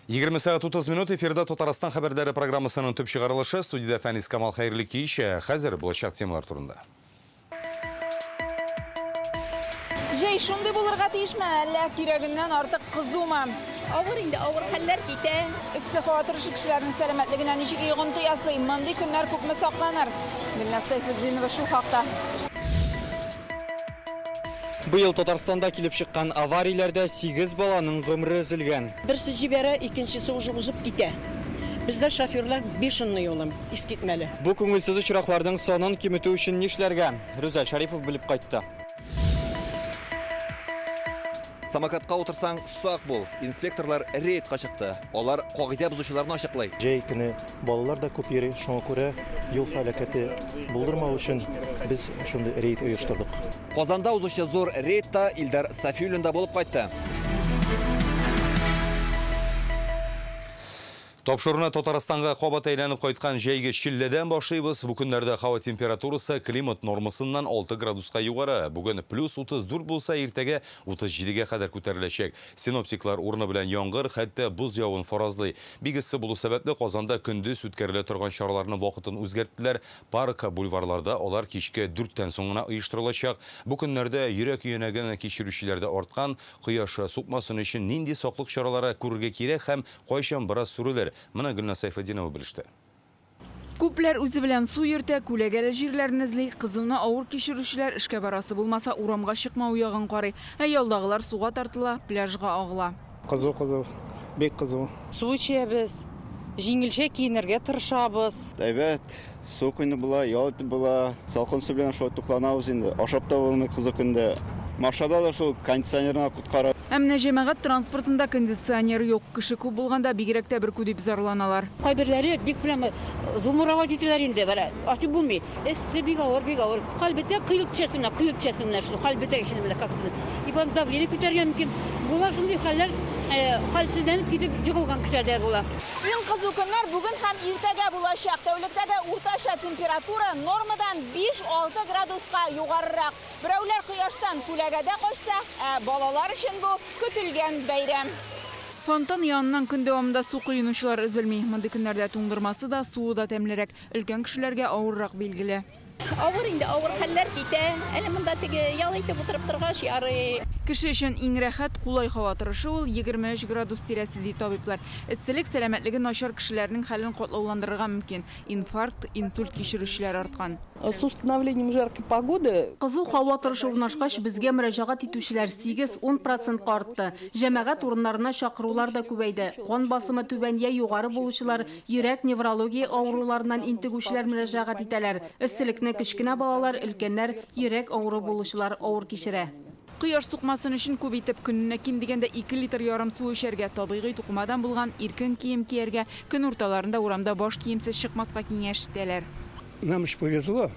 20 сәгать 30 минут эфирда Татарстан хәбәрләре программасының төп чыгарылышы. Студиядә Фәнис Камал, хәерле кич. Хәзер булачак темалар турында. Җәй шундый булырга тиешме, әллә кирәгеннән артык кызумы? Авыр инде, авыр хәлләр китә. Эссе һава торышы кешеләрнең сәламәтлегенә ничек йогынты ясый? Мондый көннәр күпме сакланыр? Гөлназ Сәйфетдинова шул хакта. Быел Татарстанда килеп чыккан аварияләрдә 8 баланың гомере өзелгән. Берсе җибәрә, икенчесе уже узып китә. Бездә шоферлар бешеный улым, искитмәле. Бу күңелсез очракларның санын киметү өчен нишләргә? Рүзәл Шарипов белеп кайтты. Самокатка утырсаң, сак бул. Инспекторлар рейдка чыкты. Алар кагыйдә бозучыларны ачыклый. Җәй көне балалар да күп йөри, шуңа күрә юл һәлакәте булдырмау өчен без шундый рейд оештырдык. Казанда узучы зур рейдта Илдар Сафиуллин да булып кайтты. Тапшыруны Татарстанга кабат әйләнеп кайткан җәйге челләдән башлыйбыз. Бу көннәрдә һава температурасы климат нормасыннан 6 градуска югары. Бүген плюс 34 булса, иртәгә 37-гә кадәр күтәреләчәк. Синоптиклар урыны белән яңгыр, хәтта боз явуын фаразлый. Бик эссе булу сәбәпле Казанда көндез үткәрелә торган чараларның вакытын үзгәрттеләр. Парк, бульварларда алар кичке 4-тән соң гына оештырылачак. Бу көннәрдә йөрәк өянәген кичерүчеләр дә арткан. Кояш сукмасын өчен нинди саклык чаралары күрергә кирәк һәм кайчан бераз сүрелер? Моны Гөлназ Сәйфетдинова белеште. Күпләр үзе белән су йөртә, күләгәле җирләрне эзли, кызуны авыр кичерүчеләр эшкә барасы булмаса урамга чыкмау ягын карый. Ә ялдагылар суга тартыла, пляжга агыла. Кызу, кызу, бик кызу. Су эчәбез, җиңелчә киенергә тырышабыз. Әйбәт, су көне була, ял итеп була. Салкын су белән шулай тукланабыз инде. Ашап та булмый кызу көндә. Машинада да шул кондиционерны коткара. Ә менә җәмәгать транспортында кондиционер юк. Кеше күп булганда бигрәк тә бөркү дип зарланалар. Кайберләре бик прямо зумурава дителәр инде, бара. Ачып булмый. Эссе бик авыр, бик авыр. Хәл бетә, кыелып төшәсең менә, кыелып төшәсең менә шул хәл бетә эчендә менә как-то. И потом давление күтәргән мөмкин. Була шундый хәлләр, хәлсезләнеп китеп җыгылган кешеләр дә була. Иң кызу көннәр бүген һәм иртәгә булачак. Тәүлектәге уртача температура нормадан 5-6 градуска югарырак. Берәүләр кояштан күләгәдә качса, ә балалар өчен бу көтелгән бәйрәм. Фонтан яныннан көн дәвамында су коенучылар өзелми. Мондый көннәрдә туңдырмасы да, суы да тәмлерәк. Өлкән кешеләргә авыррак билгеле. Авыр инде, авыр хәлләр китә. Әле монда теге ял итеп утырып торгач ярый. Кеше өчен иң рәхәт, кулай һава торышы ул 23 градус тирәсе, ди табиблар. Эсселек сәламәтлеге начар кешеләрнең хәлен катлауландырырга мөмкин. Инфаркт, инсульт кичерүчеләр арткан. С установлением жаркой погоды Кызу һава торышы урнашкач, безгә мөрәҗәгать итүчеләр 8-10 процентка артты. Җәмәгать урыннарына чакырулар да күбәйде. Кан басымы түбән я югары булучылар, йөрәк, неврология авыруларыннан интегүчеләр мөрәҗәгать итәләр. Эсселекне кечкенә балалар, өлкәннәр, йөрәк авыру булучылар авыр кичерә. Кояш сукмасын өчен күп итеп көненә ким дигәндә 2 литр ярым су эчәргә, табигый тукымадан булган иркен кием кияргә, көн урталарында урамда баш киемсез чыкмаска киңәш итәләр. Нам еще повезло,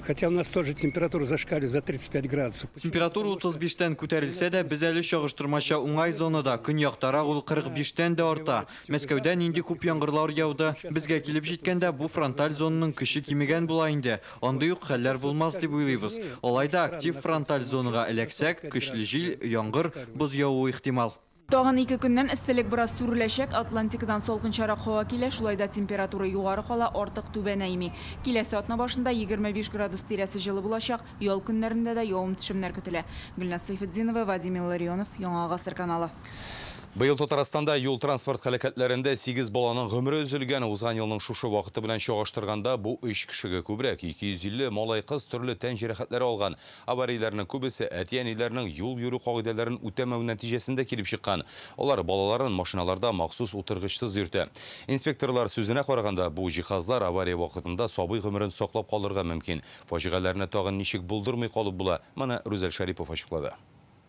хотя у нас тоже температура зашкаливает за 35 градусов. Температура 35-тән күтәрелсә дә, без әле чагыштырмача уңай зонада. Көньяктарак ул 45-тән дә арта. Мәскәүдә нинди күп яңгырлар яуды. Безгә килеп җиткәндә бу фронталь зонаның көче кимегән була инде. Андый ук хәлләр булмас дип уйлыйбыз. Алай да актив фронталь зонага эләксәк, көчле җил, яңгыр, боз явуы ихтимал. Тагын 2 көннән эсселек бераз сүреләчәк, Атлантикадан салкынчарак һава килә, шулай да температура югары кала, артык түбәнәйми. Киләсе атна башында 25 градус тирәсе җылы булачак, ял көннәрендә дә явым-төшемнәр көтелә. Гөлназ Сәйфетдинова, Владимир Ларионов, Яңа Гасыр каналы. Быел Татарстанда юл-транспорт һәлакәтләрендә 8 баланың гомере өзелгән. Узган елның шушы вакыты белән чагыштырганда бу 3 кешегә күбрәк, 250 малай-кыз төрле тән җәрәхәтләре алган. Аварияләрнең күбесе әти-әниләрнең юл йөрү кагыйдәләрен үтәмәү нәтиҗәсендә килеп чыккан. Алар балаларын машиналарда махсус утыргычсыз йөртә. Инспекторлар сүзенә караганда, бу җиһазлар авария вакытында сабый гомерен саклап калырга мөмкин. Фаҗигаләрне тагын ничек булдырмый калып була? Моны Рүзәл Шарипов ачыклады.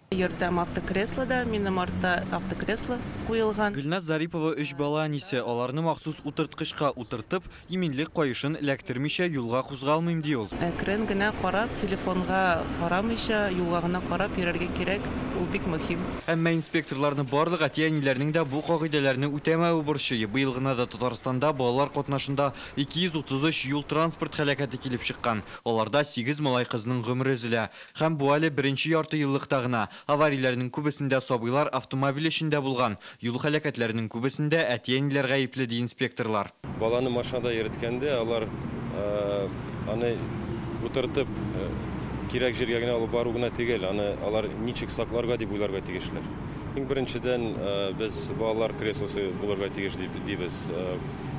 Йөртәм автокреслода, минем артта автокресло куелган. Гөлназ Зарипова 3 бала әнисе, аларны махсус утырткычка утыртып, иминлек каешын эләктермичә юлга кузгалмыйм ди ул. Әкрен генә карап, телефонга карамыйча, юлга гына карап йөрергә кирәк, ул бик мөһим. Әмма инспекторларны барлык әти-әниләрнең дә бу кагыйдәләрне үтәмәве борчый. Быел гына да Татарстанда балалар катнашында 233 юл-транспорт һәлакәте килеп чыккан. Аларда 8 малай-кызның гомере өзелә. Һәм бу әле беренче ярты еллыкта гына. Аварияләрнең күбесендә сабыйлар автомобиль эчендә булган. Юл һәлакәтләренең күбесендә әти-әниләр гаепле, ди инспекторлар. Баланы машинада йөрткәндә алар аны утыртып кирәк җиргә генә алып бару гына түгел, аны алар ничек сакларга дип уйларга тиешләр. Иң беренчедән без балалар креслосы булырга тиеш дибез.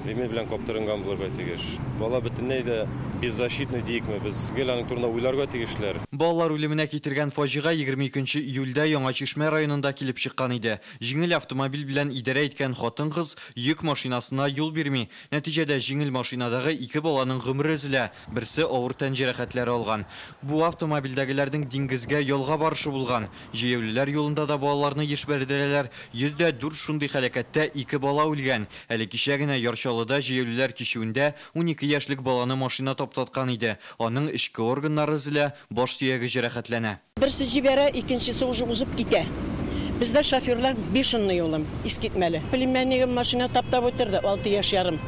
Ремень белән каптырынган булырга тиеш. Бала бөтенләй дә беззащитный диекме, без гел аның турында уйларга тиешләр. Балалар үлеменә китергән фаҗига 22 июльдә Яңа Чишмә районында килеп чыккан иде. Җиңел автомобиль белән идарә иткән хатын-кыз йөк машинасына юл бирми. Нәтиҗәдә җиңел машинадагы ике баланың гомере өзелә, берсе авыр тән җәрәхәтләре алган. Бу автомобильдәгеләрнең диңгезгә ялга барышы булган. Җәяүлеләр юлында да балаларны еш бәрдерәләр. 104 шундый һәлакәттә 2 бала үлгән. Әле кичә генә Яр Чаллыда җәяүлеләр кичүендә 12 яшьлек баланы машина таптаткан иде. Аның эчке органнары өзелә, баш сөяге җәрәхәтләнә. Берсе җибәрә, икенчесе уже узып китә. Бездә шоферлар бешеный улым, искитмәле. Племяннигым машина таптап үтерде, 6 яшь ярым.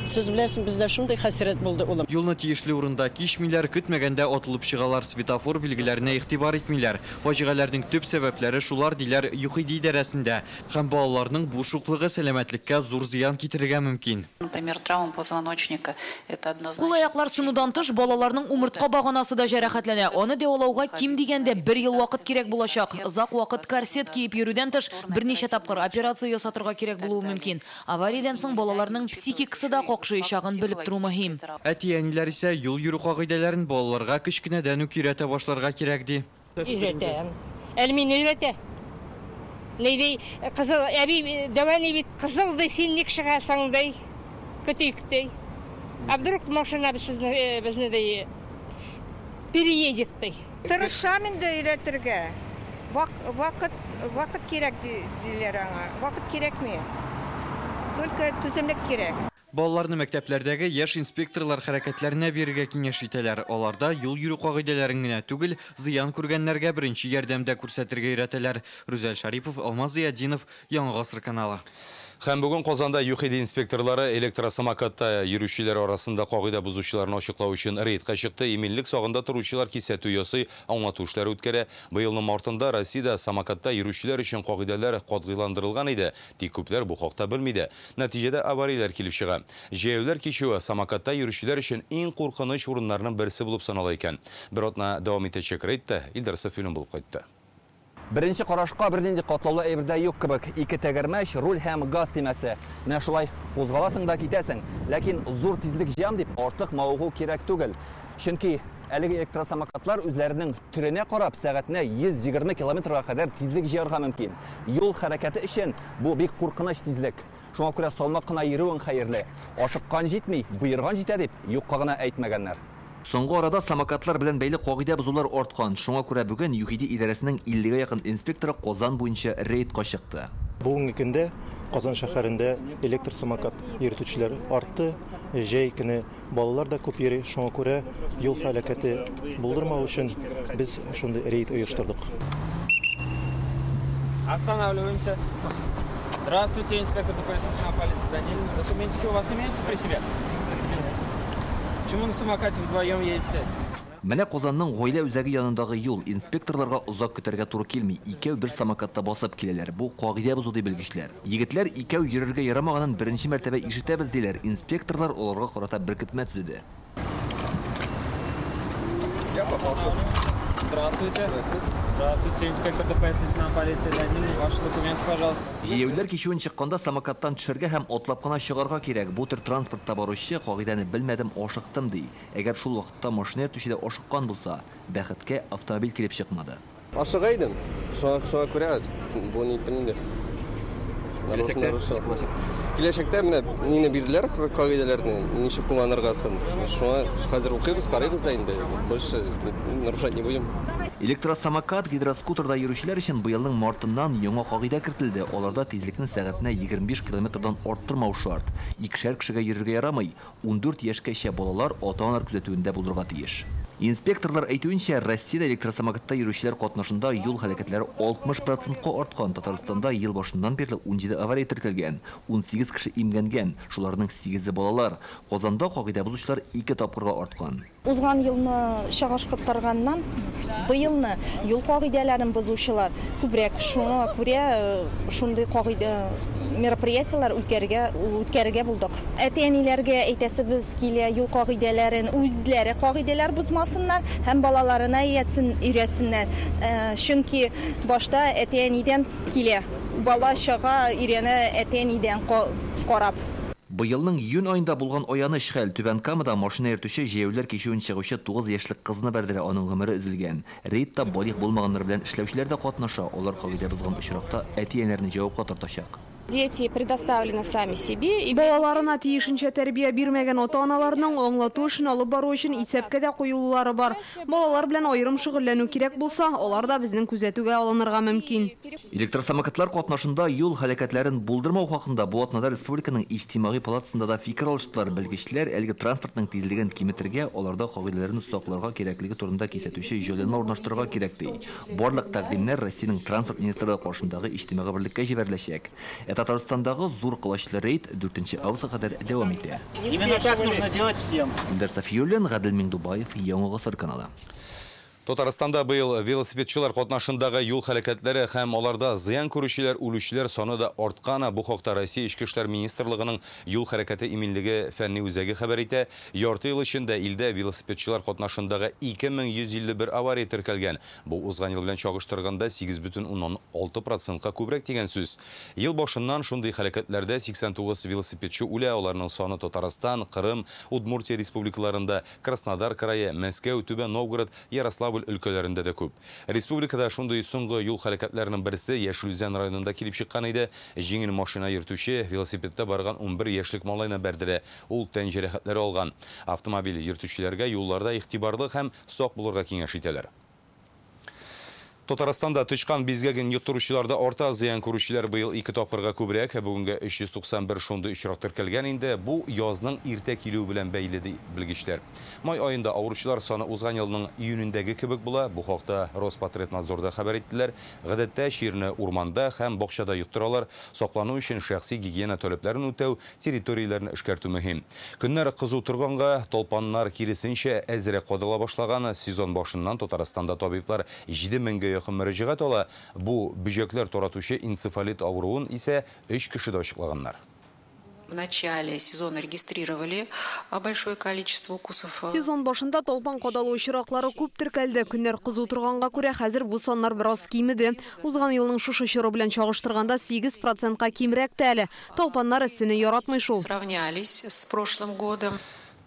Сез беләсең, бездә шундый хәсрәт булды, улым. Юлны тиешле урында кичмиләр, көтмәгәндә атылып чыгалар, светофор билгеләренә игътибар итмиләр. Фаҗигаләрнең төп сәбәпләре шулар, диләр ЮХИДИ идарәсендә. Һәм балаларның бу шуклыгы сәламәтлеккә зур зыян китерергә мөмкин. Например, травма позвоночника это однозначно. Кул-аяклар сынудан тыш балаларның умыртка баганасы да җәрәхәтләнә. Аны дәвалауга ким дигәндә бер ел вакыт кирәк булачак. Озак вакыт корсет киеп йөрүдән тыш берничә тапкыр операция ясатырга кирәк булуы мөмкин. Авариядән соң балаларның психикасы да какшыячагын белеп тору мөһим. Әти-әниләр исә юл йөрү кагыйдәләрен балаларга кечкенәдән үк өйрәтә башларга кирәк ди. Өйрәтәм. Әле мин өйрәтә. Ни ди, кызыл әби дәвәни бит кызыл ди, син ник чыгасың ди. Көтик ди. А вдруг машина безне ди переедет ди. Тырышам инде өйрәтергә. Вакыт кирәк диләр аңа. Вакыт кирәкми. Только түземлек кирәк. Балаларны мәктәпләрдәге яшь инспекторлар хәрәкәтләренә бирергә киңәш итәләр. Аларда юл йөрү кагыйдәләрен генә түгел, зыян күргәннәргә беренче ярдәм дә күрсәтергә өйрәтәләр. Рүзәл Шарипов, Алмаз Зиятдинов, Яңа Гасыр каналы. Һәм бүген Казанда ЮХИДИ инспекторлары электросамокатта йөрүчеләр арасында кагыйдә бозучыларны ачыклау өчен рейдка чыкты. Иминлек сагында торучылар кисәтү ясый, аңлату эшләре үткәрә. Быелның мартында Россиядә самокатта йөрүчеләр өчен кагыйдәләр катгыйландырылган иде. Тик күпләр бу хакта белми дә. Нәтиҗәдә аварияләр килеп чыга. Җәяүлеләр кичүе самокатта йөрүчеләр өчен иң куркыныч урыннарның берсе булып санала икән. Бер атна дәвам итәчәк рейдта Илдар Сафиуллин булып кайтты. Беренче карашка бернинди катлаулы әйбер дә юк кебек. Ике тәгәрмәч, руль һәм газ төймәсе. Менә шулай кузгаласың да китәсең. Ләкин зур тизлек җыям дип артык мавыгу кирәк түгел. Чөнки әлеге электросамокатлар үзләренең төренә карап сәгатенә 120 километрга кадәр тизлек җыярга мөмкин. Юл хәрәкәте өчен бу бик куркыныч тизлек. Шуңа күрә салмак кына йөрүең хәерле. Ашыккан җитми, боерган җитә дип юкка гына әйтмәгәннәр. Соңгы арада самокатлар белән бәйле кагыйдә бозулар арткан. Шуңа күрә бүген ЮХИДИ идарәсенең 50-гә якын инспекторы Казан буенча рейдка чыкты. Бүгенге көндә Казан шәһәрендә электр самокат йөртүчеләр артты. Җәй көне балалар да күп йөри. Шуңа күрә юл һәлакәте булдырмау өчен без шундый рейд оештырдык. Останавливаемся. Здравствуйте, инспектор полиции Данилин. Документики у вас имеются при себе? Почему на самокате вдвоем ездите? Менә Казанның гаилә үзәге янындагы юл. Инспекторларга озак көтәргә туры килми. Икәү бер самокатта басып киләләр. Бу кагыйдә бозу ди белгечләр. Егетләр икәү йөрергә ярамаганын беренче мәртәбә ишетәбез диләр. Инспекторлар аларга карата беркетмә төзеде. Я попался. Здравствуйте. Здравствуйте, инспектор ДПС, лейтенант полиции Данилин. Ваши документы, пожалуйста. Җәяүлеләр кичүен чыкканда самокаттан төшәргә һәм атлап кына чыгарга кирәк. Бу төр транспортта баручы кагыйдәне белмәдем, ашыктым ди. Әгәр шул вакытта машина йөртүче дә ашыккан булса, бәхеткә автомобиль килеп чыкмады. Ашыга идем. Шуңа күрә бу ни итем инде. Киләчәктә менә нине бирделәр кагыйдәләрне, ничек кулланырга соң. Шуңа хәзер укыйбыз, карыйбыз да инде. Больше нарушать не будем. Электросамокат, гидроскутерда йөрүчеләр өчен быелның мартыннан яңа кагыйдә кертелде. Аларда тизлекне сәгатенә 25 километрдан арттырмау шарт. Икешәр кешегә йөрергә ярамый. 14 яшькәчә балалар ата-аналар күзәтүендә булырга тиеш. Инспекторлар әйтүенчә, Россиядә электросамокатта йөрүчеләр катнашында юл һәлакәтләре 60%ка арткан. Татарстанда ел башыннан бирле 17 авария теркәлгән, 18 кеше имгәнгән, шуларның 8-е балалар. Казанда кагыйдә бозучылар 2 тапкырга арткан. Узган елны чагыштырганнан быелны юл кагыйдәләрен бозучылар күбрәк, шуңа күрә шундый кагыйдә мероприятиеләр үткәрергә булдык. Әти-әниләргә әйтәсебез килә, юл кагыйдәләрен үзләре кагыйдәләр бозмасыннар һәм балаларына өйрәтсеннәр. Чөнки башта әти-әнидән килә. Бала чага өйрәнә әти-әнидән карап. Быелның июнь аенда булган аяныч хәл. Түбән Камада машина йөртүче җәяүлеләр кичүен чыгучы 9 яшьлек кызны бәрдерә, аның гомере өзелгән. Рейдта балигъ булмаганнар белән эшләүчеләр дә катнаша. Алар кагыйдә бозган очракта әти-әниләрне җавапка тартачак. Дети предоставлены сами себе. Балаларына тиешенчә тәрбия бирмәгән ата-аналарның аңлату эшен алып бару өчен исәпкә дә куелулары бар. Балалар белән аерым шөгыльләнү кирәк булса, алар да безнең күзәтүгә алынырга мөмкин. Электросамокатлар катнашында юл һәлакәтләрен булдырмау хакында бу атнада республиканың иҗтимагый палатасында да фикер алыштылар. Белгечләр әлеге транспортның тизлеген киметергә, аларда кагыйдәләрне сакларга кирәклеге турында кисәтүче җайланма урнаштырырга кирәк ди. Барлык тәкъдимнәр Россиянең транспорт министрлыгы каршындагы иҗтимагый берлеккә җибәреләчәк. Татарстандагы зур колачлы рейд 4 августка кадәр дәвам итә. Именно так нужно делать всем. Илдар Сафиуллин, Гадел Миңдубаев, Яңа Гасыр каналы. Татарстанда быел велосипедчылар катнашындагы юл һәлакәтләре һәм аларда зыян күрүчеләр, үлүчеләр саны да арткан. Бу хакта Россия Эчке эшләр министрлыгының юл хәрәкәте иминлеге фәнни үзәге хәбәр итә. Ярты ел эчендә илдә велосипедчылар катнашындагы 2151 авария теркәлгән. Бу узган ел белән чагыштырганда 8,6%ка күбрәк дигән сүз. Ел башыннан шундый һәлакәтләрдә 89 велосипедчы үлә. Аларның саны Татарстан, Кырым, Удмуртия республикаларында, Краснодар крае, Мәскәү, Түбән Новгород, Ярославль өлкәләрендә дә күп. Республикада шундый соңгы юл һәлакәтләренең берсе Яшел Үзән районында килеп чыккан иде. Җиңел машина йөртүче велосипедта барган 11 яшьлек малайны бәрдерә. Ул тән җәрәхәтләре алган. Автомобиль йөртүчеләргә юлларда игътибарлы һәм сак булырга киңәш итәләр. Татарстанда тычкан бизгәген йоктыручыларда арта, зыян күрүчеләр быел 2 тапкырга күбрәк. Бүгенгә 391 шундый очрак теркәлгән инде. Бу язның иртә килүе белән бәйле ди белгечләр. Май аенда авыручылар саны узган елның июнендәге кебек була. Бу хакта Роспотребнадзорда хәбәр иттеләр. Гадәттә чирне урманда һәм бакчада йоктыралар. Саклану өчен шәхси гигиена таләпләрен үтәү, территорияләрне эшкәртү мөһим. Көннәр кызу торганга талпаннар киресенчә әзрәк кадала башлаган. Сезон башыннан Татарстанда табиблар 7000гә якын мөрәҗәгать ала. Бу бөҗәкләр таратучы энцефалит авыруын исә 3 кешедә ачыклаганнар. В начале сезона регистрировали большое количество укусов. Сезон башында талпан кадалу очраклары күп теркәлде. Көннәр кызу торганга күрә хәзер бу саннар бераз кимеде. Узган елның шушы чоры белән чагыштырганда 8%ка кимрәк тә әле. Талпаннар эссене яратмый шул. Сравнялись с прошлым годом.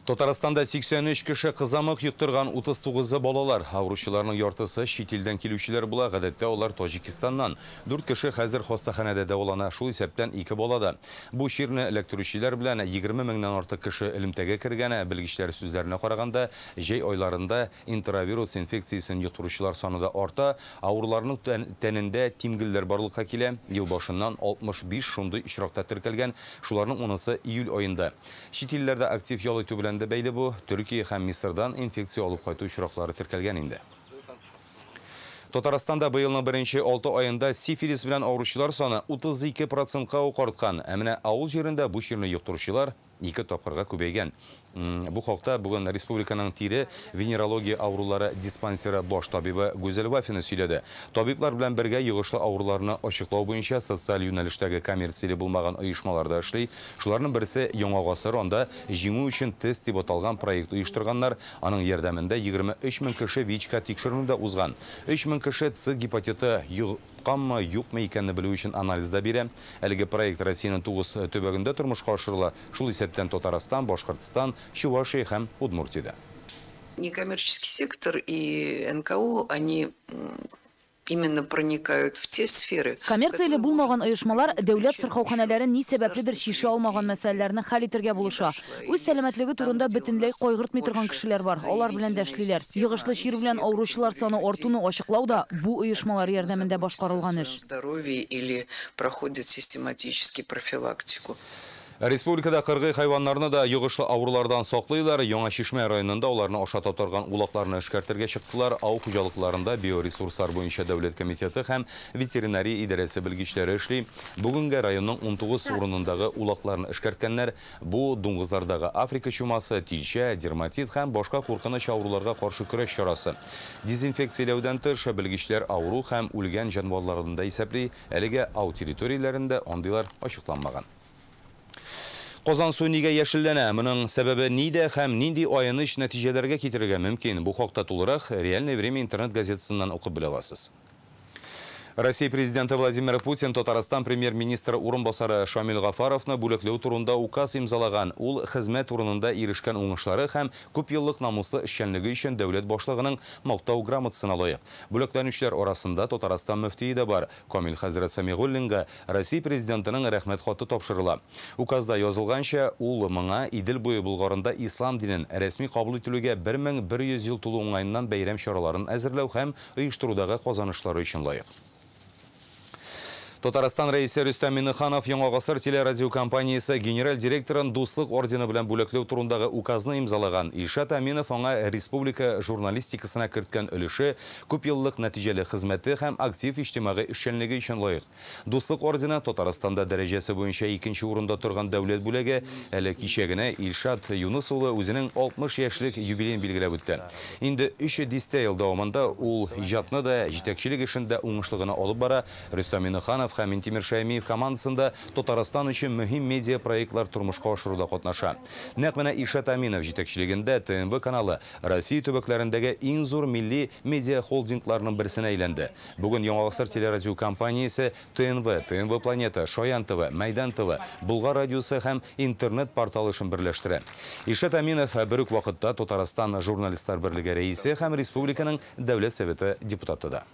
Татарстанда 83 кеше кызамык йоктырган, 39-ы балалар. Авыручыларның яртысы чит илдән килүчеләр була, гадәттә алар Таҗикистаннан. 4 кеше хәзер хастаханәдә дәвалана, шул исәптән 2 балада. Бу чирне эләктерүчеләр белән 20 меңнән артык кеше элемтәгә кергән. Белгечләр сүзләренә караганда, җәй айларында интравирус инфекциясен йоктыручылар саны да арта. Авыруларның тәнендә тимгелләр барлыкка килә. Ел башыннан 65 шундый очракта теркәлгән, шуларның 10-сы июль аенда. Чит илләрдә актив ял итү белән бәйле бу. Төркия һәм Мисырдан инфекция алып кайту очраклары теркәлгән инде. Татарстанда быелның беренче 6 аенда сифилис белән авыручылар саны 32%ка ук арткан. Ә менә авыл җирендә бу чирне йоктыручылар 2 тапкырга күбәйгән. Бу хакта бүген республиканың тире венерология авырулары диспансеры баш табибы Гүзәл Вафина сөйләде. Табиблар белән бергә йогышлы авыруларны ачыклау буенча социаль юнәлештәге коммерцияле булмаган оешмаларда эшли. Шуларның берсе Яңа Гасыр, анда җиңү өчен тест дип аталган проект оештырганнар. Аның ярдәмендә 23 мең кеше ВИЧка тикшеренүдә узган. 3 мең кеше С гепатиты юкканмы, юкмы икәнне белү өчен анализ да бирә. Әлеге проект Россиянең 9 төбәгендә тормышка ашырыла. Шул исәптән Татарстан, Башкортстан, Чувашия һәм Удмуртиядә. Некоммерческий сектор и НКО, они именно проникают в те сферы. Коммерцияле булмаган оешмалар дәүләт сырхауханәләрен ни сәбәпледер шиша алмаган мәсьәләләрне хәл итәргә булыша. Үз сәламәтлеге турында бөтенләй кайгыртмый торган кешеләр бар. Алар белән дә эшлиләр. Йогышлы чир белән авыручылар саны артуны ачыклау да бу оешмалар ярдәмендә башкарылган эш. Здоровье или проходят систематически профилактику. Республикада кыргый хайваннарны да йогышлы авырулардан саклыйлар. Яңа Чишмә районында аларны ашата торган улакларны эшкәртергә чыктылар. Авыл хуҗалыкларында биоресурслар буенча дәүләт комитеты һәм ветеринария идарәсе белгечләре эшли. Бүгенгә районның 19 урынындагы улакларны эшкәрткәннәр. Бу дуңгызлардагы Африка чумасы, тилчә, дерматит һәм башка куркыныч авыруларга каршы көрәш чарасы. Дезинфекцияләүдән тыш, белгечләр авыру һәм үлгән җанварларны да исәпли. Әлегә ау территорияләрендә андыйлар ачыкланмаган. Казансу нигә яшелләнә? Моның сәбәбе нидә һәм нинди аяныч нәтиҗәләргә китерергә мөмкин? Бу хакта тулырак «Реальное время» интернет газетасыннан укып белә аласыз. Россия президенты Владимир Путин Татарстан премьер-министры урынбасары Шамил Гафаровны бүләкләү турында указ имзалаган. Ул хезмәт урынында ирешкән уңышлары һәм күп еллык намуслы эшчәнлеге өчен дәүләт башлыгының мактау грамотасына лаек. Бүләкләнүчеләр арасында Татарстан мөфтие дә бар. Камил хәзрәт Сәмигуллинга Россия президентының рәхмәт хаты тапшырыла. Указда язылганча, ул моңа Идел буе Болгарында ислам динен рәсми кабул ителүгә 1100 ел тулу уңаеннан бәйрәм чараларын әзерләү һәм оештырудагы казанышлары өчен лаек. Татарстан рәисе Рөстәм Миңнеханов Яңа гасыр телерадиокомпаниясе генераль директорын Дуслык ордены белән бүләкләү турындагы указны имзалаган. Илшат Әминов аңа республика журналистикасына керткән өлеше, күп еллык нәтиҗәле хезмәте һәм актив иҗтимагый эшчәнлеге өчен лаек. Дуслык ордены Татарстанда дәрәҗәсе буенча икенче урында торган дәүләт бүләге. Әле кичә генә Илшат Юныс улы үзенең 60 яшьлек юбилеен билгеләп үтте. Инде 3 дистә ел дәвамында ул иҗатны да, җитәкчелек эшен дә уңышлы гына алып бара. Рөстәм Миңнеханов һәм Минтимер Шәймиев командасында Татарстан өчен мөһим медиа проектлар тормышка ашыруда катнаша. Нәкъ менә Илшат Әминов җитәкчелегендә ТНВ каналы Россия төбәкләрендәге иң зур милли медиа холдингларның берсенә әйләнде. Бүген Яңа гасыр телерадиокомпаниясе ТНВ, ТНВ Планета, Шаян ТВ, Мәйдан ТВ, Болгар радиосы һәм интернет порталы эшен берләштерә. Илшат Әминов бер үк вакытта Татарстан журналистлар берлеге рәисе һәм республиканың Дәүләт Советы депутаты да.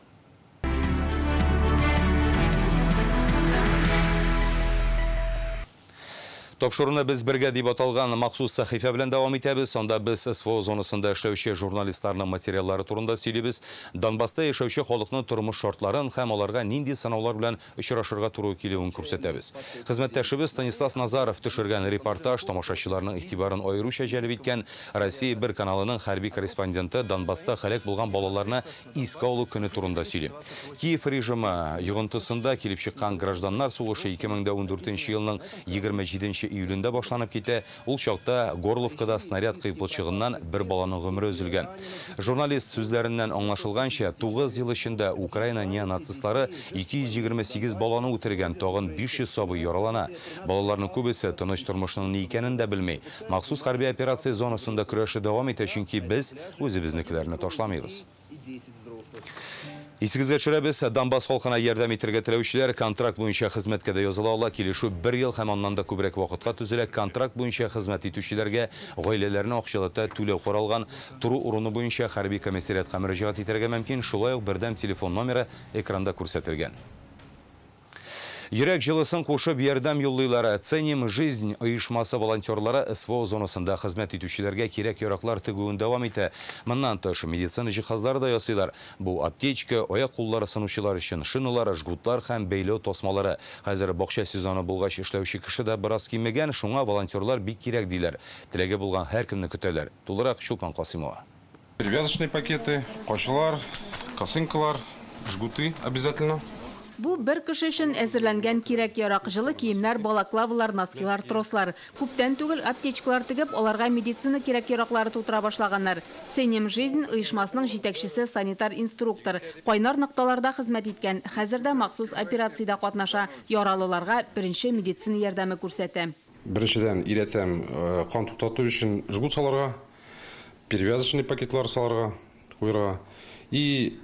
Тапшыруны без бергә дип аталган махсус сәхифә белән дәвам итәбез. Анда без СВО зонасында эшләүче журналистларның материаллары турында сөйлибез. Донбасста яшәүче халыкның тормыш шартларын һәм аларга нинди сынаулар белән очрашырга туры килүен күрсәтәбез. Хезмәттәшебез Станислав Назаров төшергән репортаж тамашачыларның игътибарын аеруча җәлеп иткән. Россия бер каналының хәрби корреспонденты Донбасста һәлак булган балаларны искә алу көне турында сөйли. Киев режимы йогынтысында килеп чыккан гражданнар сугышы 2014 елның 27 июлендә башланып китә. Ул чакта Горловкада снаряд кыйпылчыгыннан бер баланың гомере өзелгән. Журналист сүзләреннән аңлашылганча, 9 ел эчендә Украина неонацистлары 228 баланы үтергән, тагын 500 сабый яралана. Балаларның күбесе тыныч тормышның ни икәнен дә белми. Махсус хәрби операция зонасында көрәше дәвам итә, чөнки без үзебезнекеләрне ташламыйбыз. Исегезгә төшерәбез, Донбасс халкына ярдәм итәргә теләүчеләр контракт буенча хезмәткә дә языла ала. Килешү бер ел һәм аннан да күбрәк вакытка төзелә. Контракт буенча хезмәт итүчеләргә гаиләләренә акчалата түләү каралган. Тору урыны буенча хәрби комиссариатка мөрәҗәгать итәргә мөмкин. Шулай ук бердәм телефон номеры экранда күрсәтелгән. Йөрәк җылысын кушып ярдәм юллыйлары. Ценим жизнь оешмасы волонтерлары СВО зонасында хезмәт итүчеләргә кирәк-яраклар тегүен дәвам итә. Моннан тыш медицина җиһазлары да ясыйлар. Бу аптечка, аяк куллары сынучылар өчен шиналар, жгутлар һәм бәйләү тасмалары. Хәзер бакча сезоны булгач эшләүче кеше дә бераз кимегән, шуңа волонтерлар бик кирәк диләр. Теләге булган һәркемне көтәләр. Тулырак Чулпан Касымова. Перевязочные пакеты, кашылар, косынкалар, жгуты обязательно. Бу бер кеше өчен әзерләнгән кирәк-ярак, җылы киемнәр, балаклавалар, носкилар, трослар. Күптән түгел аптечкалар тегеп, аларга медицина кирәк-яраклары тутыра башлаганнар. Ценим жизнь оешмасының җитәкчесе санитар инструктор. Кайнар нокталарда хезмәт иткән, хәзер дә махсус операциядә катнаша, яралыларга беренче медицина ярдәме күрсәтә. Беренчедән өйрәтәм кан туктату өчен жгут салырга, перевязочный пакетлар салырга, куярга и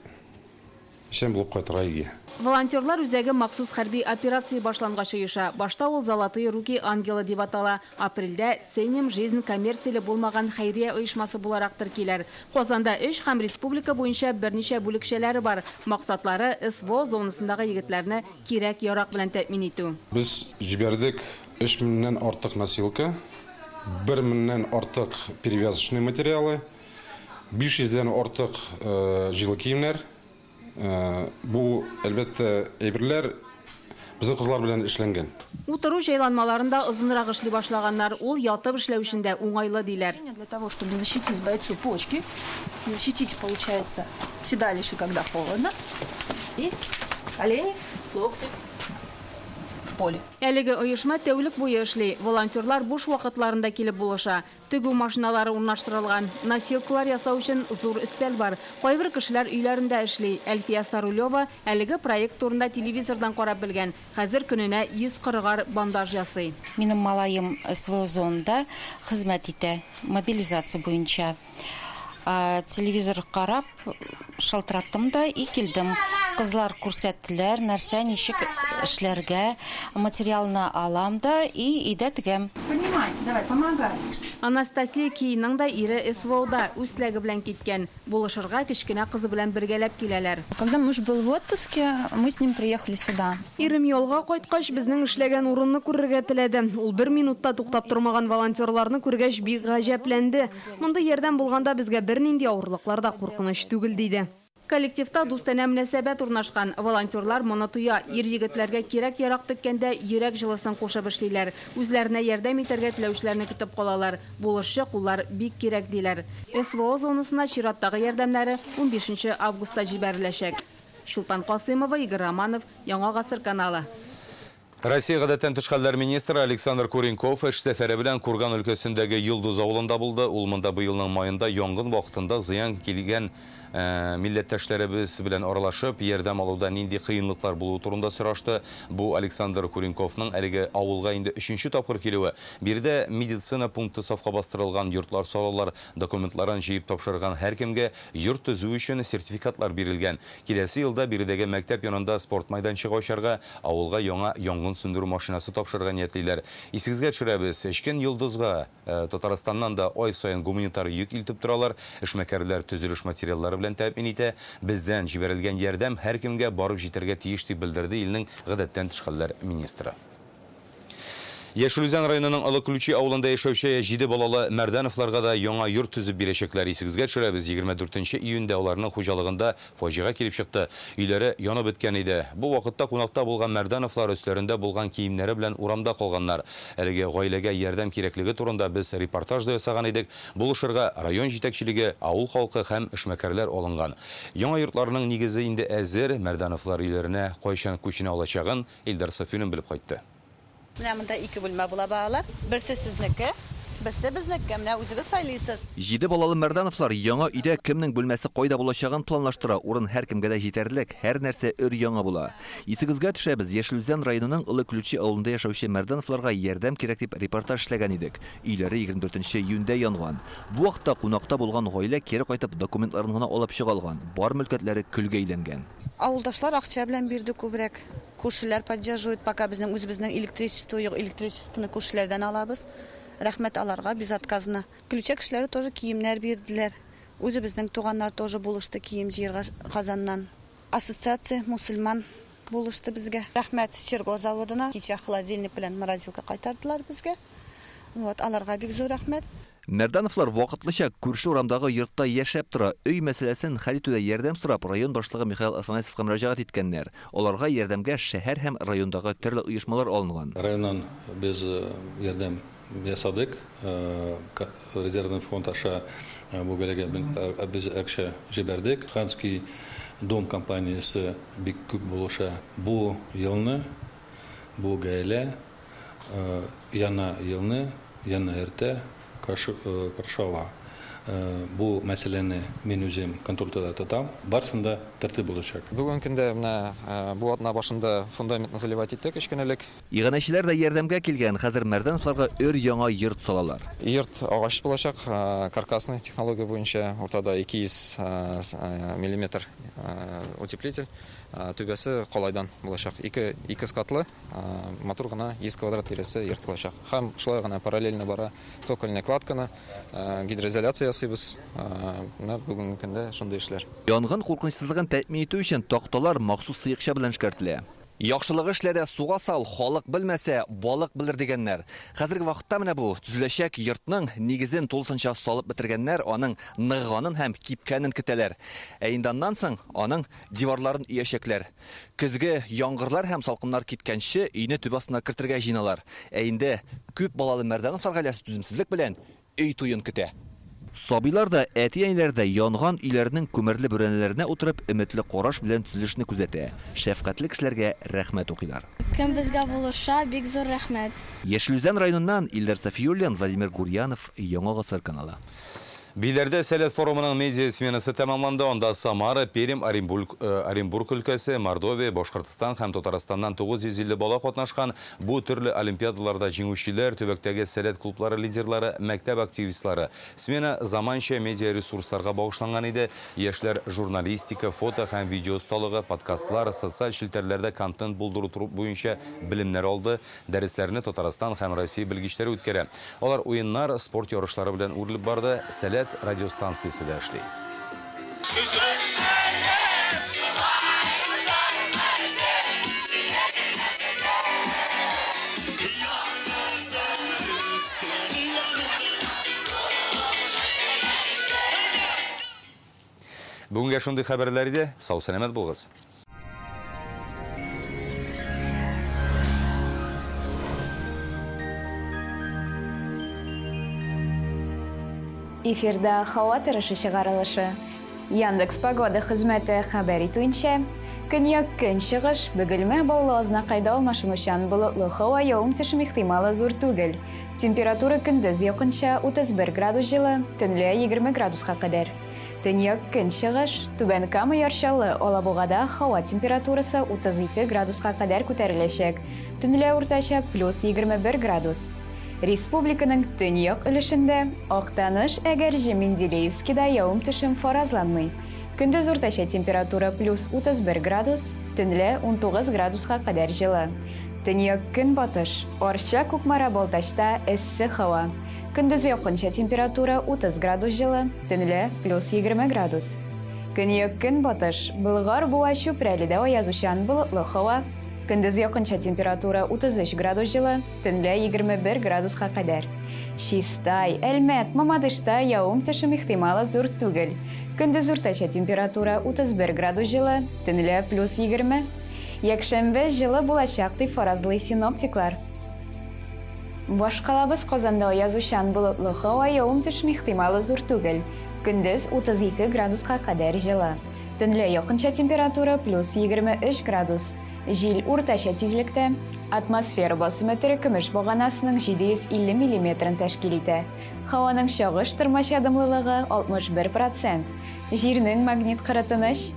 исән булып кайтырга өйгә. Волонтерлар үзәге махсус хәрби операция башлангач оеша. Башта ул «Золотые руки ангела» дип атала. Апрельдә «Ценим жизнь» коммерцияле булмаган хәйрия оешмасы буларак теркиләр. Казанда 3 һәм республика буенча берничә бүлекчәләре бар. Максатлары СВО зонасындагы егетләрне кирәк-ярак белән тәэмин итү. Без җибәрдек 3000-нән артык носилка, 1000-нән артык перевязочные материалы, 500-дән артык җылы киемнәр. Бу, әлбәттә, әйберләр Безнең кызлар белән эшләнгән. Утыру җайланмаларында озынрак эшли башлаганнар. Ул ятып эшләү өчен дә уңайлы диләр. Для того, чтобы защитить бойцу почки, защитить, получается, седалище, когда холодно, и колени, локти в поле. Әлеге оешма тәүлек буе эшли. Волонтерлар буш вакытларында килеп булыша. Тегү машиналары урнаштырылган. Носилкалар ясау өчен зур өстәл бар. Кайбер кешеләр өйләрендә эшли. Әлфия Сарулева әлеге проект турында телевизордан карап белгән. Хәзер көненә 140 бандаж ясый. Минем малаем СВО зонында хезмәт итә, мобилизация буенча. Телевизор карап, шалтыраттым да и килдем. Кызлар күрсәттеләр, нәрсә, ничек эшләргә, материалны алам да и өйдә тегәм. Понимай, давай, помогай. Анастасия Киинның да ире СВОда үз теләге белән киткән. Булышырга кечкенә кызы белән бергәләп киләләр. Когда муж был в отпуске, мы с ним приехали сюда. Ирем ялга кайткач, безнең эшләгән урынны күрергә теләде. Ул бер минутта туктап тормаган волонтерларны күргәч бик гаҗәпләнде. Монда ярдәм булганда безгә бернинди авырлыклар да куркыныч түгел, диде. Коллективта дустанә мөнәсәбәт урнашкан. Волонтерлар моны тоя. Ир-егетләргә кирәк-ярак теккәндә йөрәк җылысын кушып эшлиләр. Үзләренә ярдәм итәргә теләүчеләрне көтеп калалар. Булышчы куллар бик кирәк диләр. СВО зонасына чираттагы ярдәмнәре 15 августта җибәреләчәк. Чулпан Касыймова, Игорь Романов, Яңа Гасыр каналы. Россия гадәттән тыш хәлләр министры Александр Куренков эш сәфәре белән Курган өлкәсендәге Йолдыз авылында булды. Ул монда быелның майында янгын вакытында зыян килгән милләттәшләребез белән аралашып, ярдәм алуда нинди кыенлыклар булуы турында сорашты. Бу Александр Куренковның әлеге авылга инде 3нче тапкыр килүе. Биредә медицина пункты сафка бастырылган, йортлар салалар, документларын җыеп тапшырган һәркемгә йорт төзү өчен сертификатлар бирелгән. Киләсе елда биредәге мәктәп янында спорт майданчыгы ачарга, авылга яңа янгын сүндерү машинасы тапшырырга ниятлиләр. Исегезгә төшерәбез, Эчкен Йолдызга Татарстаннан да ай саен гуманитар йөк илтеп торалар. Эшмәкәрләр төзелеш материаллары белән тәэмин итә. Бездән җибәрелгән ярдәм һәркемгә барып җитәргә тиеш, дип белдерде илнең гадәттән тыш хәлләр министры. Яшел Үзән районының Олы Ключи авылында яшәүче 7 балалы Мәрдәновларга да яңа йорт төзеп бирәчәкләр. Исегезгә төшерәбез, 24 июньдә аларның хуҗалыгында фаҗига килеп чыкты. Өйләре янып беткән иде. Бу вакытта кунакта булган Мәрдәновлар өсләрендә булган киемнәре белән урамда калганнар. Әлеге гаиләгә ярдәм кирәклеге турында без репортаж да ясаган идек. Булышырга район җитәкчелеге, авыл халкы һәм эшмәкәрләр алынган. Яңа йортларның нигезе инде әзер. Мәрдәновлар өйләренә кайчан күченә алачагын Илдар Сафин белеп кайтты. Менә монда 2 бүлмә була балалар. Берсе сезнеке, берсе безнеке. Менә үзегез сайлыйсыз. 7 балалы Мәрдәновлар яңа өйдә кемнең бүлмәсе кайда булачагын планлаштыра. Урын һәркемгә дә җитәрлек, һәр нәрсә өр яңа була. Исегезгә төшәбез, Яшел Үзән районының Олы Ключи авылында яшәүче Мәрдәновларга ярдәм кирәк дип репортаж эшләгән идек. Өйләре 24 июньдә янган. Бу вакытта кунакта булган гаилә кире кайтып документларын гына алып чыга алган. Бар мөлкәтләре көлгә әйләнгән. Авылдашлар акча белән бирде күбрәк. Күршеләр поддерживают, пока безнең үзебезнең электричество юк, электричествоны күршеләрдән алабыз. Рәхмәт аларга, безотказно. Ключә кешеләре тоже киемнәр бирделәр. Үзебезнең туганнар тоже булышты кием җыярга Казаннан. Ассоциация мусульман булышты безгә. Рәхмәт Серго заводына. Кичә холодильник белән морозилка кайтардылар безгә. Вот, аларга бик зур рәхмәт. Мәрдәновлар вакытлыча күрше урамдагы йортта яшәп тора. Өй мәсьәләсен хәл итүдә ярдәм сорап район башлыгы Михаил Афанасьевка мөрәҗәгать иткәннәр. Аларга ярдәмгә шәһәр һәм райондагы төрле оешмалар алынган. Районнан без ярдәм ясадык. Резервный фонд аша бу гаиләгә без акча җибәрдек. Ханский дом компаниясе бик күп булыша. Бу елны бу гаилә яңа елны, яңа иртә каршы ала. Бу мәсьәләне мин үзем контрольдә тотам. Барсын да тәртип булачак. Бүгенге көндә менә бу атна башында фундаментны заливать иттек кечкенәлек. Иганәчеләр дә ярдәмгә килгән. Хәзер Мәрдәновларга өр яңа йорт салалар. Йорт агач булачак, каркасный технология буенча уртада 200 миллиметр утеплитель, түбәсе калайдан булачак. Ике скатлы, матур гына 100 квадрат тирәсе йорт булачак. Һәм шулай гына параллельно бара цокольная кладканы, гидроизоляция ясыйбыз. Менә бүгенге көндә шундый эшләр. Янгын куркынычсызлыгын тәэмин итү өчен такталар махсус сыекча белән эшкәртелә. Яхшылык эшлә дә суга сал, халык белмәсә, балык белер дигәннәр. Хәзерге вакытта менә бу төзеләчәк йортның нигезен тулысынча салып бетергәннәр, аның ныгыганын һәм кипкәнен көтәләр. Ә инде аннан соң аның диварларын өячәкләр. Көзге яңгырлар һәм салкыннар киткәнче өйне түбә астына кертергә җыеналар. Ә инде күп балалы Мәрдәновлар гаиләсе түземсезлек белән өй туен көтә. Сабыйлар да, әти-әниләр дә янган өйләрнең күмерле бүрәнәләренә утырып, өметле караш белән төзелешне күзәтә. Шәфкатьле кешеләргә рәхмәт укыйлар. Кем безгә булыша, бик зур рәхмәт. Яшел Үзән районыннан Илдар Сафиуллин, Владимир Гурьянов, Яңа гасыр каналы. Биләрдә Сәләт форумының медиа сменасы тәмамланды. Анда Самара, Пермь, Оренбург өлкәсе, Мордовия, Башкортстан һәм Татарстаннан 950 бала катнашкан. Бу төрле олимпиадаларда җиңүчеләр, төбәктәге Сәләт клублары лидерлары, мәктәп активистлары. Смена заманча медиа ресурсларга багышланган иде. Яшьләр журналистика, фото һәм видео осталыгы, подкастлар, социаль челтәрләрдә контент булдыру буенча белемнәр алды. Дәресләрне Татарстан һәм Россия белгечләре үткәрә. Алар уеннар, спорт ярышлары белән үрелеп барды. Сәләт радиостанциясе дә эшли. Бүгенгә шундый хәбәрләр иде. Сау сәламәт булыгыз. Эфирда һава торышы чыгарылышы. Яндекс Погода хезмәте хәбәр итүенчә, көньяк көнчыгыш Бөгелмә Баулы Азнакайда алмашынучан болытлы һава, явым-төшем ихтималы зур түгел. Температура көндез якынча 31 градус җылы, төнлә 20 градуска кадәр. Төньяк көнчыгыш Түбән Кама, Яр Чаллы, Алабугада һава температурасы 32 градуска кадәр күтәреләчәк. Төнлә уртача плюс 21 градус. Республиканың төньяк өлешендә Актаныш, Әгерҗе, Менделеевскида явым-төшем фаразланмый. Көндез уртача температура плюс 31 градус, төнлә 19 градуска кадәр җылы. Төньяк көнбатыш Арча, Кукмара, Балтачта эссе һава. Көндез якынча температура 30 градус җылы, төнлә плюс 20 градус. Көньяк көнбатыш Болгар, Буа, Чүпрәледә аязучан болытлы һава. Көндез якынча температура 33 градус җылы, төнлә 21 градуска кадәр. Чистай, Әлмәт, Мамадышта явым-төшем ихтималы зур түгел. Көндез уртача температура 31 градус җылы, төнлә плюс 20. Якшәмбе җылы булачак дип фаразлый синоптиклар. Башкалабыз Казанда аязучан болытлы һава, явым-төшем ихтималы зур түгел. Көндез 32 градуска кадәр җылы. Төнлә якынча температура плюс 23 градус. Җил уртача тизлектә. Атмосфера басымы терекөмеш баганасының 750 миллиметрын тәшкил итә. Һаваның чагыштырмача дымлылыгы 61%. Җирнең магнит кыры тыныч.